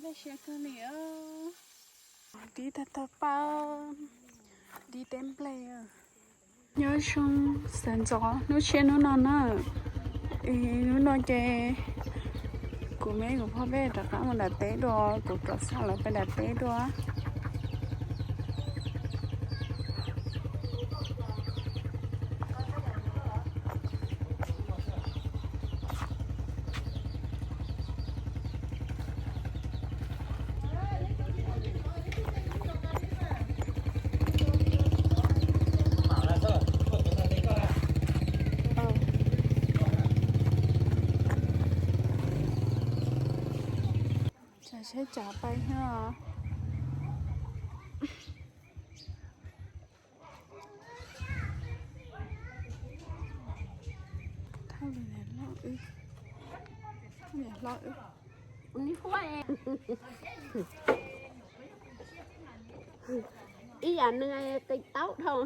Siab kawg li, dib tag tag pab, dib teb nplej. Nyob zoo, sawv ntxov hnub tshiab hnub no na. Hnub no ces kuv me kuv pog peb rov qab mus nram teb dua, kuv rov xa lawv pem nram teb dua. Saib cav pais thiab. Thaj niam hlob wb, niam hlob wb, ib yam nws qis taub dhau.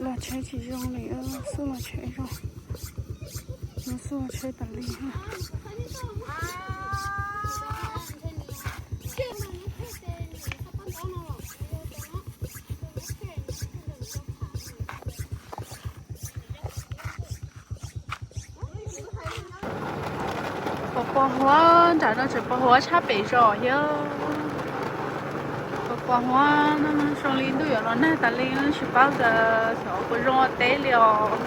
Los tsheb tsis zoo li, xub los tsheb zoo, xub los tsheb tas li. Pos pos huab, nram no tseem pos huab tshaj pem zos thiab. Pos pos huab no zoo li ntuj yuav los nag tas li, tsis paub tias xyov puas zoo ua teb li os.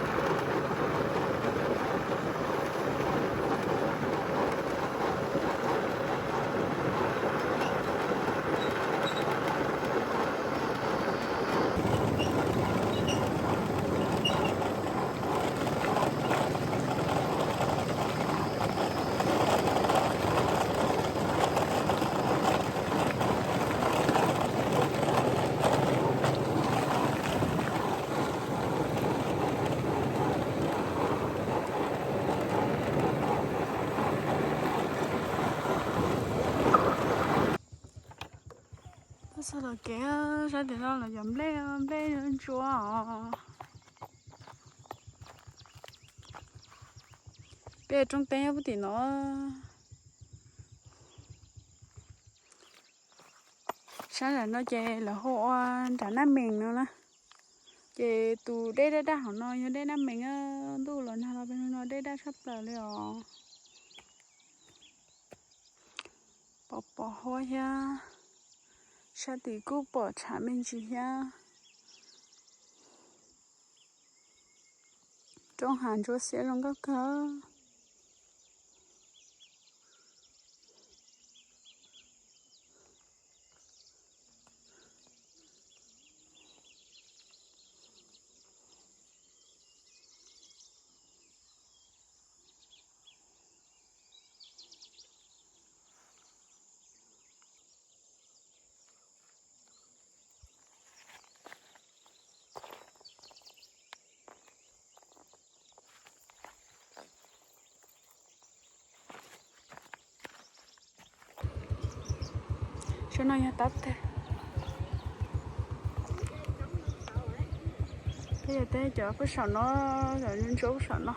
Tuaj txog tom kev, sab tim no los cov nplej, nplej ntsuab os. Peb roob teb nyob puag tim no. Sab nram no ces lawv hu ua nram Naj Mees no na. Ces tus dej daj daj hauv no yog dej Naj Mees. Ntuj los nag los peb hnub no dej daj tshaj plaws li os. Pos pos huab thiab, sab tim kuj pom tshav me ntsis thiab. Roob hav ntsuab xiab zoo nkauj kawg. Saum no yog tab teg. Peb yog teb cov pub saum no, cov ntsuab pub saum no.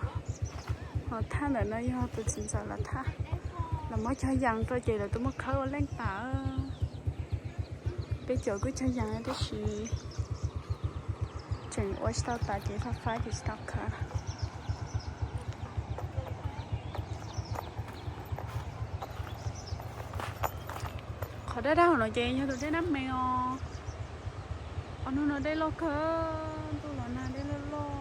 Ho thaj ntawm no yog tus txiv ntxawm lawv thaj, lawv muab cog yees rau ces lawv twb muab khawb ua leej tas. Peb cov kuj cog yees tab sis tseem ua tsis tau tas ces fab fab ces tsis tau khawb. Qhov daj daj hauv no ces yog tus dej Naj Mees os. Ob hnub no dej loj kawg, ntuj los nag dej loj loj.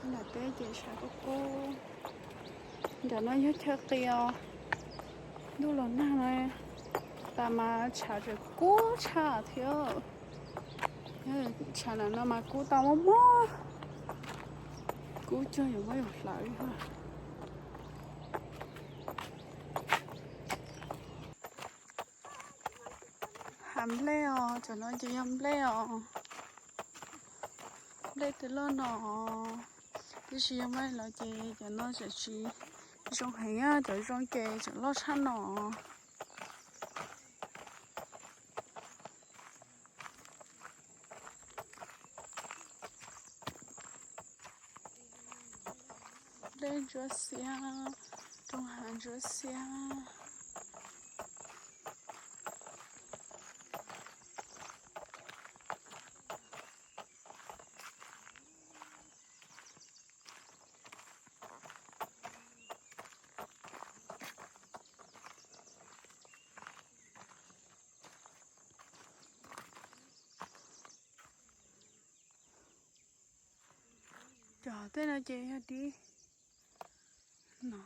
Nram teb ces tshav kub kub. Nram no yog chaw qis os. Ntuj los nag no tas mas tshav tseem kub tshaj thiab. Tshav nram no mas kub tau mob mob, kub cuag yuav muab yus hlawv li. Hav nplej os, cov no ces yog nplej os. Nplej twb loj no, tab sis yog nplej los ces cov no tseem tsis Zoo heev, cov zoo ces tseem loj tshaj no. Dej ntsuab xiab, roob hav ntsuab xiab. Cov tej no ces yog dib no.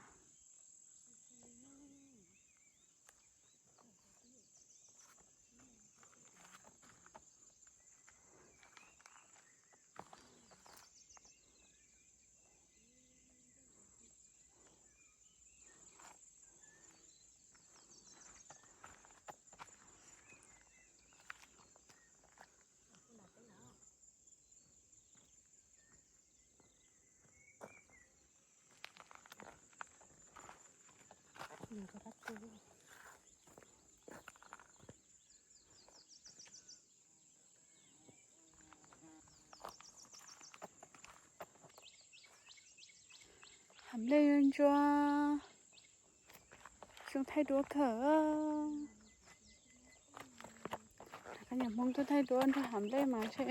Hav nplej ntsuab, zoo thaij duab kawg. Rov qab nyob Hmoob tuaj thaij duab nrog hav nplej mas ntshe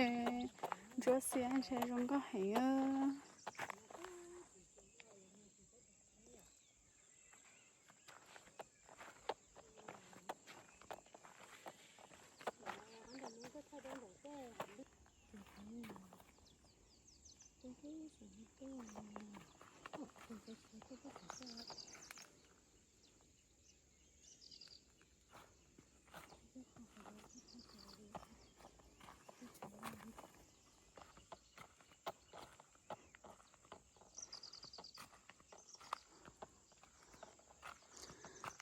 ntsuab xiab ntshe zoo nkauj heev.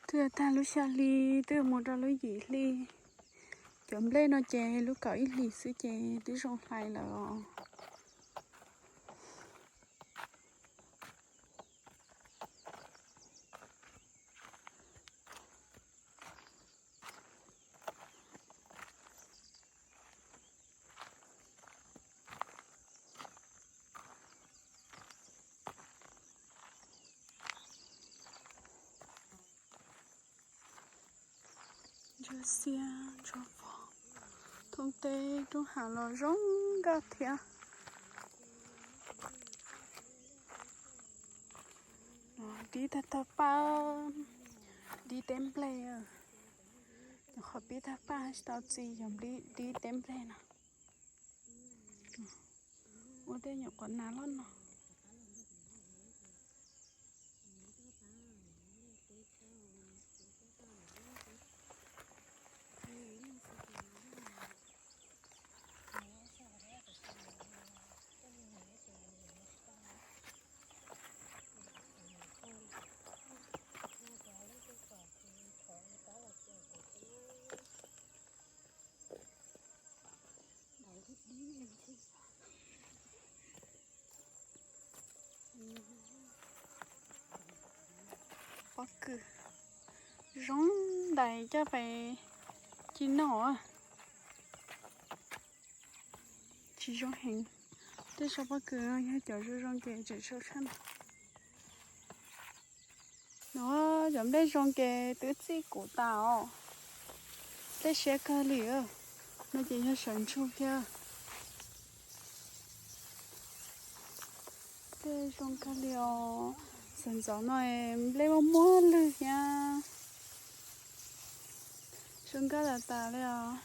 Twb tag lub xya hli, twb mus rau lub yim hli. Cov nplej no ces lub kaum ib hlis xwb ces twb zoo hlais lawm os. Ntsuab xiab ntsuab vog, thoob teb roob hav los zoo nkauj thiab. Dib tag tag paj, dib teb nplej. Nyuam qhuav pib tag paj tsis tau txi yog dib teb nplej no. Ua tej nyuam qhuav nas loj no. Pob kws zoo ntais coj pes ci noj. Tsis zoo heev. Tej sau pob kws no yog cov zoo zoo ces tseem sau tshaj no. No, cov nplej zoo ces twb txij kuv tas os. Nplej siab kawg li. No ces yog sawv ntsug thiab. Nplej zoo kawg li os. Sawv ntxov no nplej muaj muaj lwg thiab. Zoo nkauj tas tas li os.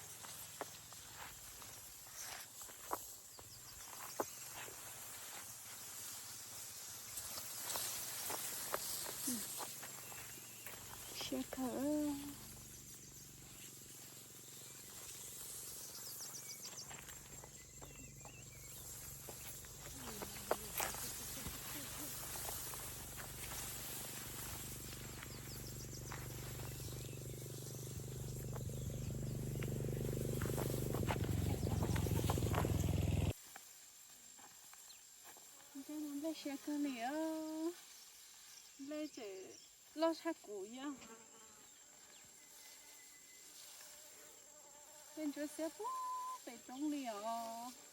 Siab kawg. Nplej siab kawg li os. Nplej tseem Loj tshaj kuv yog. Tej ntsuab xiab puag pem roob li os.